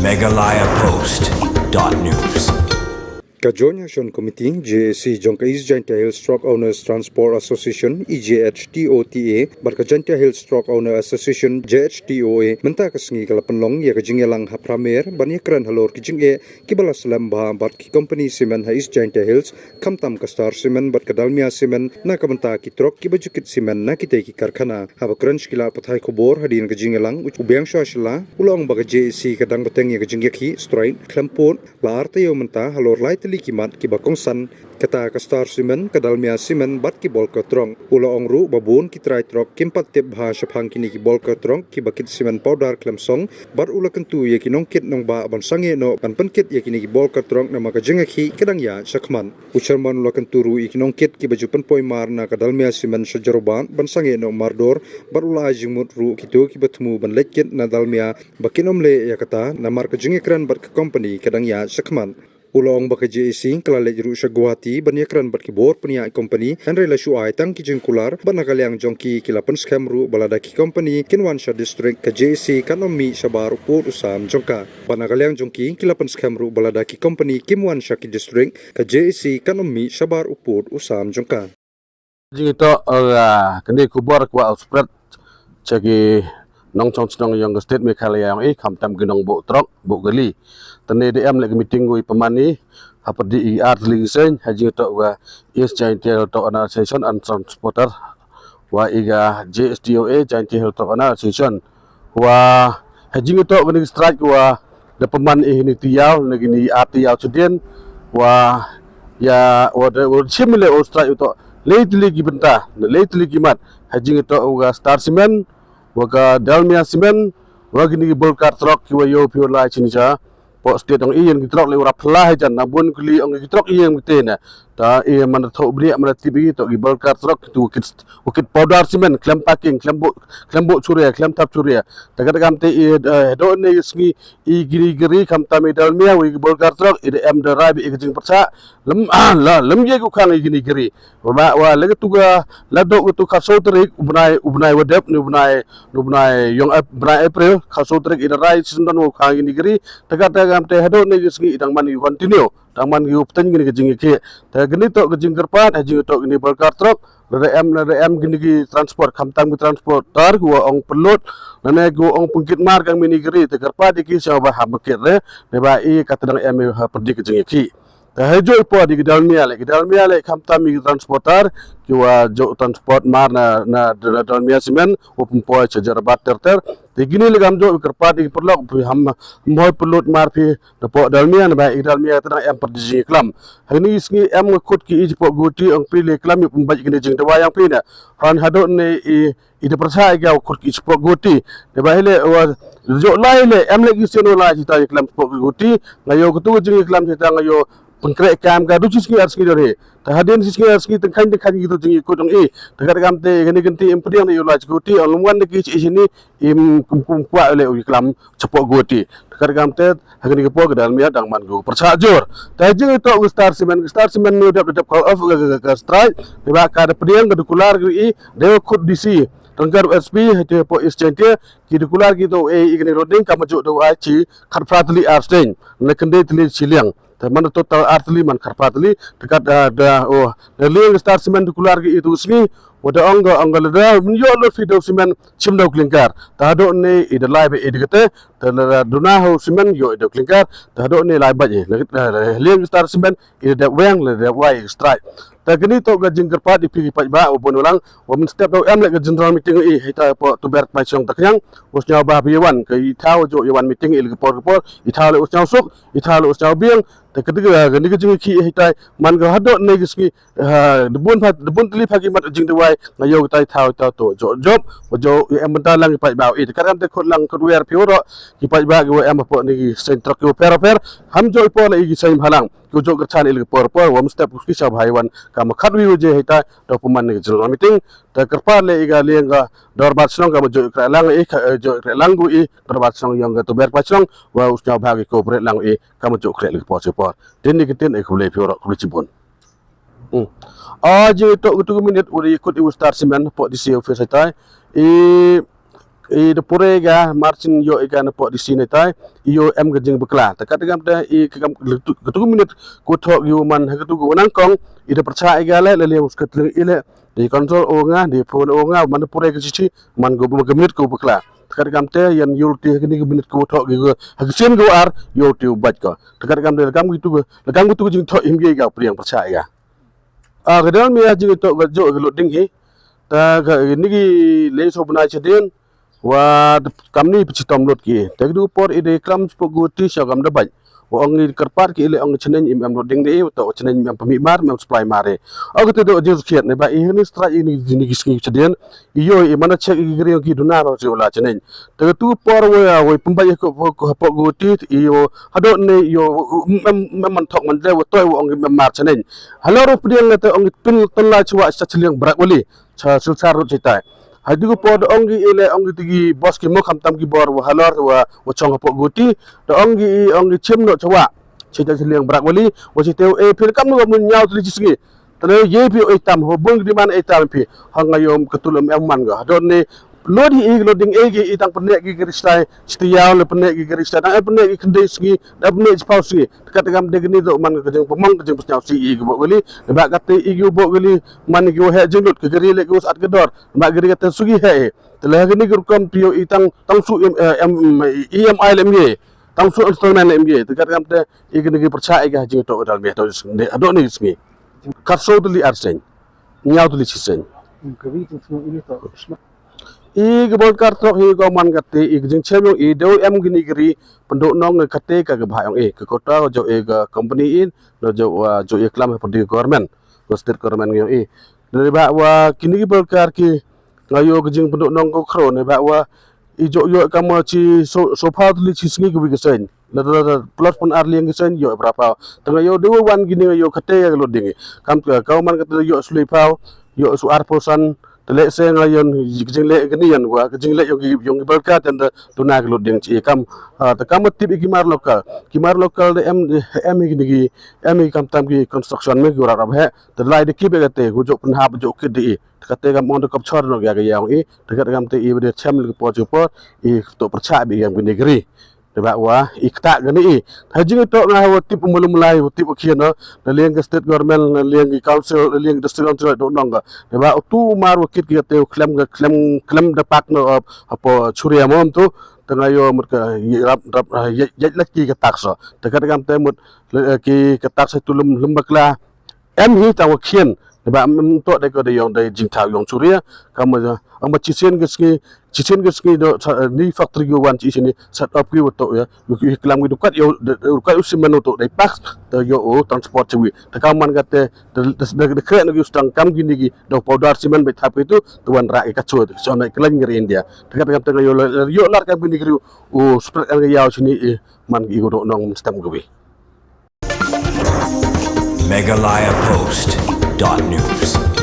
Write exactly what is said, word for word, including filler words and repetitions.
Meghalaya Post dot news. Ka Joint Action Committee, J A C, jong ka East Jaintia Hills Truck Owners Transport Association, E J H T O T A, bad ka Jaintia Hills Truck Owner Association, J H T O A, mynta ka sngi ka la pynlong ya ka jingyalang ha Pramer, ban yakren halor ki jingeh ki ba la slem bha bad ki company cement ha East Jaintia Hills, khamtam ka Star Cement bad ka Dalmia Cement, na ka bynta ki truck ki ba ju kit cement na kitei ki karkhana. Haba kren sha ki lad pathai khubor hadien ka jingyalang, u Biang Shashla, u la ong ba ka J A C ka dang bteng ya ka jingyakhih strike khlem pud la ar taiew mynta halor lai tylli ki mat ki ba kongsan, kata ka Star Cement, ka Dalmia Cement bad ki bulker truck. U la ong ruh ba bun ki trai truck kim pat tip bha shaphang kini ki bulker truck ki ba kit cement powder khlem song, bad u la kyntu ya ki nongkit nongbah ban sangeh noh ban pynkit ya kini ki bulker truck, namar ka jingyakhih ka dang yaid shakhmat. U Chairman u la kyntu ruh ya ki nongkit ki ba ju pynpoi mar na ka Dalmia Cement sha Jorabat ban sangeh noh mardor, bad u la ai jingmut ruh kito ki ba thmu ban leit kit na Dalmia ba kin ym leh ya kata, namar ka jingyakren bad ka company ka dang yaid shakhmat. U la ong ba ka J A C ka la leit ruh sha Guwahati ban yakren bad ki bor pynïaid company, hynrei la shu ai tang ki jingkular, bad na ka liang jong ki, ki la pynskhem ruh ba lada ki company kin wan sha district, ka J A C kan ym mih shabar u pud u sam jong ka. Bad na ka liang jong ki, ki la pynskhem ruh ba lada ki company kim wan sha ki district, ka J A C kan ym mih shabar u pud u sam jong ka. Jingitoh, uh, kani khubor kwah u spread cha ki nongchong chnong yong ka state Meghalaya yong i, khamtam ki nongbuh truck, buh kali. Tani da em leh ka meeting ko i pynman i hapyrdi i ar tylli ki seng, ha jingitoh wa East Jaintia Hills Truck Owner Association and Transporter, wa i ka J H T O A, Jaintia Hills Truck Owner Association. Wa ha jingitoh kani ka strike wa da pynman i hini tayaaw, na kini ar tayaaw chadien, wa ya, wa da, wa chim leh u strike utoh lai tylli ki bynta, lai tylli ki mat. Ha jingitoh wa ka Star Cement, wa ka Dalmia Cement, wa kini ki bulker truck ki wa yoh phi u lai chini cha poh state ong i, ya ki truck leh u rap lai jan, na bun kali ong ki truck i ya ki te na. Ta i man thoh bniah man tip i, toh ki bulker truck tu kit, u kit powder cement, khlem packing, khlem buh, khlem buh churia, khlem thap churia. Ta ka kam te i, eh, hadooh ne sngi i kini ki ri khamtam i Dalmia, wa i ki bulker truck, i da em da rai ba i ka jingpyrchah lem, la lem ye ku khang i kini ki ri. Wa ma, wa le ka tu ka, la dooh ka tu ka soo tarik u bnai, u bnai wa dep, ni u bnai, ni u bnai yong Ap-, bnai April, ka soo tarik i da rai shisien don wa khang i kini ki ri. Ta ka, ta kam te hadooh ne sngi i dang man i continue. Dang man ki u pteng kini ki jingyakhih. Te kini toh ki jingkyrpad, ha jingitoh kini bulker truck, lada em, lada em kini ki transport, khamtam ki transporter, ki wa ong pynlut, lane ki wa ong pynkit mar kang mini kiri, te kyrpad ya ki sñiaw ba ham kit re, ne ba i kata dang em i hapyrdi ki jingyakhih. Te ha jooh i por di ki Dalmia le, ki Dalmia le khamtam ki transporter, ki wa jooh transport mar na, na, na Dalmia Cement, wa pynpoi cha Jorabat ter ter. Te kini le kam jooh i kyrpad ya ki pyrlok, phi ham, mhoi pynlut mar phi, na poh Dalmia, na ba i Dalmia te dang em pyrdi jingklam. Hani sngi em nga khut ki i chapoh Guwahati, ong phi le klam i pynbait kini jingdawa yong phi na. Han hadooh ne i, i da pyrsa i ka khut ki i chapoh Guwahati. Na ba hi le wa jooh lai le, em le ki sien wa lai chita i klam chapoh Guwahati. Nga yoh katu jingklam chita nga yoh pynkreh kam ka du chi sngi ar sngi don hi. Ta hadien chi sngi ar sngi tengkhan tengkhan ki tu jingkut ong i. Ta ka kam te kani kynti em pdiang ne yoh lai chi Guwahati, ong lum wan de ki chi i chini, im kum kum kwah le u klam chapoh Guwahati. Te ka kam te, ha kani ka por ka Dalmia dang man ka pyrchah jur. Te jingitoh ka Star Cement, ka Star Cement ni dep dep call off ka, ka, ka, ka strike. Te ba ka da pdiang ka da kular ki i, de khut D C, tengkar S P, ha te poh East Jaintia, ki da kular ki to e i kani loading, ka ma jooh da ai chi, khatphra tylli ar steng, ne khyndai tylli chiliang. Te man total ar tylli man khatphra tylli, te ka da, da, oh, da liang Star Cement da kular ki i tu sngi, wa da ong ka, ong ka lada, min yoh lot phi daw cement, chim daw clinker. Ta hadooh ne, i da lai ba i da kate, te lada duna ho cement, yoh i daw clinker, ta hadooh ne lai ba i, la, la, la, liang Star Cement, i da dep weng, la dep wai, strike. Ta kini toh ka jingkyrpad, i phi ki paidbah, wa bun walang, wa mynstep daw em le ka general meeting i, hei ta poh Tuber Paisong Takñang, wa sñiaw ba phi wan, ka i thaw jooh i wan meeting i le ka por ka por, i thaw le wa sñiaw suk, i thaw le wa sñiaw biang, te ka dei ka, kani ka jingyakhih hei tai, man ka hadooh ne ki sngi, ha, da bun pha, da bun tylli pha ki mat jingdawai, nga yoh ka tai thaw, thaw to, jooh, jop, wa jooh, i em bynta lang ki paidbah, i, te ka em te khut lang, khut wer phi waroh, ki paidbah ki wa em hapoh ni ki seng truck ki wa pher, pher, ham jooh i por le i ki seng halang, ki wa jooh kyrchan i le ka por, por, wa mynstep ki sñiaw ba i wan, ka ma khatwi waje hei tai, da pynman ni ka general meeting, te kyrpad le i ka liang ka, dorbar chnong ka ma jooh i kreh lang i, ka, eh, jooh i kreh lang ku i, dorbar chnong yong ka Tuber Paisong, wa u sñiaw ba ki cooperate lang i, ka ma jooh kreh le ka por chi por. Tin ni ki tin e khublei phi waroh, khublei chibun. Hmm. A, jingitoh katu ka minit, wa da yakut i wa Star Cement, poh D C office hei tai. I, I da pure ka marchin yoh i ka na pok D C neitai, i yoh em ka jingbakla. Te kat kam te i ka kam katu, katu ka minit ko thok yoh man ha katu ka nangkong, i da pyrchah i ka le, le le mus ka tling i le, di control o nga, di phone o nga, man da pure ka chichi, man ko ka minit ko bakla. Te kat kam te yan yoh ti ha kani ka minit ko thok yoh, ha ka sien ko ar, yoh ti u bait ko. Te kat kam te kam kitu ka, kam kitu ka jingthok im ye ka priang pyrchah i ka. A, ka dang mi a jingthok ka joh ka lut ding hi. Ta ka ni ki le so bnai chadien, wa kam ni pchitom lut ki. Te du por i de klam chpok gu ti sha kam da bait. Wa ong i kyrpad ki i le ong chneng im em lut ding de, to chneng im em pami mar, em supply mar e. O ka te do jing khiat ne ba i ni strike i ni, ni ki sngi chadien. I yoh i mana check i gri ki duna ba si la chneng. Te tu por wa, wa pembai ko, ko, ko, pok gu ti, i yoh hadot ne yoh, em, em, em man thok man de, wa toi wa ong em mar chneng. Halor u pdiang ne te ong pin ton la chwa sa chliang brak wali. Cha Silchar rut chitai. Hai tu ko por da ong ki i le ong ki tigi boss ki mo kham tam ki bor wa halor wa, wa chong pok gu ti. Da ong ki i ong ki chim no chwa. Chita chliang brak wali, wa chiteu e pil kam no mun nyaw tli chisngi. Tale ye pi e tam, ho bung di man e tam pi. Hang ayom ketul em em man ga. Don ni, lo di i, lo ding e ki i tang pene ki gari stai, chiti yaw le pene ki gari stai, tang e pene ki kende sngi, da pene chipau sngi. Te kat kam de ni do man ka jing pemong ka jing psnyaw si i ki bok gali. Ba kat te i ki bok gali, man ki he jing lut ka gari le ki us at ka dor. Ba gari kat te sugi he. Te le gani ki rukom ti yoh i tang, tang su em, eh, em, E M I le em ye. Tang su installment le em ye. Te kat kam te i gani ki pyrchah i ka jing to dal me to de ado ni sngi. Kat so tli ar seng. Nyaw tli chi seng. I ka bol kar tok hi ko man kat te i jing chem yong i deu em gani gari pendu nong kat te ka ka bha yong i ka kota jo i ka company in, no jo, ah, jo i klam ha pdi government, ko state government yong i. Dari ba wa kini ki bol kar ki nga yoh ka jing pendu nong ko khro ne ba wa i jo yoh kam chi so, so phaw tli chi sngi ka wi ka seng. La, la, la, plus pun ar liang ki seng yoh bra phaw. Te nga yoh de wan kini nga yoh kat te ka lut ding. Kam ka, ka man kat te yoh suli phaw, yoh su ar phaw san, te le se nga yon, ka jing le kani yan wa, ka jing le yong ki, yong ki bol kar te da tuna ka lut ding chi kam, ah, te kam tip i ki mar local. Ki mar local de em, em i kini ki, em i kam tam ki construction me ki rap rap he. Te lai de ki be kat te, ku jo pun hap jo kit de i. Te kat te kam ong de kop chor no ya ka yong i. Te kat kam te i de chem le por jo por, i to pyrchah bi yam kini gari. Te ba wa, i kata gani i. Ha jing to nga wa tip malum lai, wa tip khian no. Na liang ka state government, na liang ka council, na liang ka district council do nong ka. Te ba tu mar wa kit ki te klem ka, klem, klem da pak no, uh, hapo churia mom tu. Te nga yoh mut ka, i rap, rap, uh, ya, ya lak ki ka tax so. Te kat kam te mut, le, uh, ki ka tax tu lum, lum bakla. Em hi tang wa khian, ne ba em to de ko de yong de jingthaw yong churia, kam ma, am ma chisien ke sngi, chisien ke sngi do, sa, ni factory ko wan chi sini, set up ki wa to ya, yu ki klam ki dukat yo, de, de, dukat u simen to de pax, de yo o transport chi wi. Te kam man kat te, de, de, de, de kre no ki stang kam kini ki, do powder simen be thap ki tu, tu wan ra ki kacho, so na klan ngir India. Te kat kam te yo, yo lar kam kini ki u, spread kan yaw sini, eh, man ki ko do nong stem ko wi. Meghalaya Post dot news.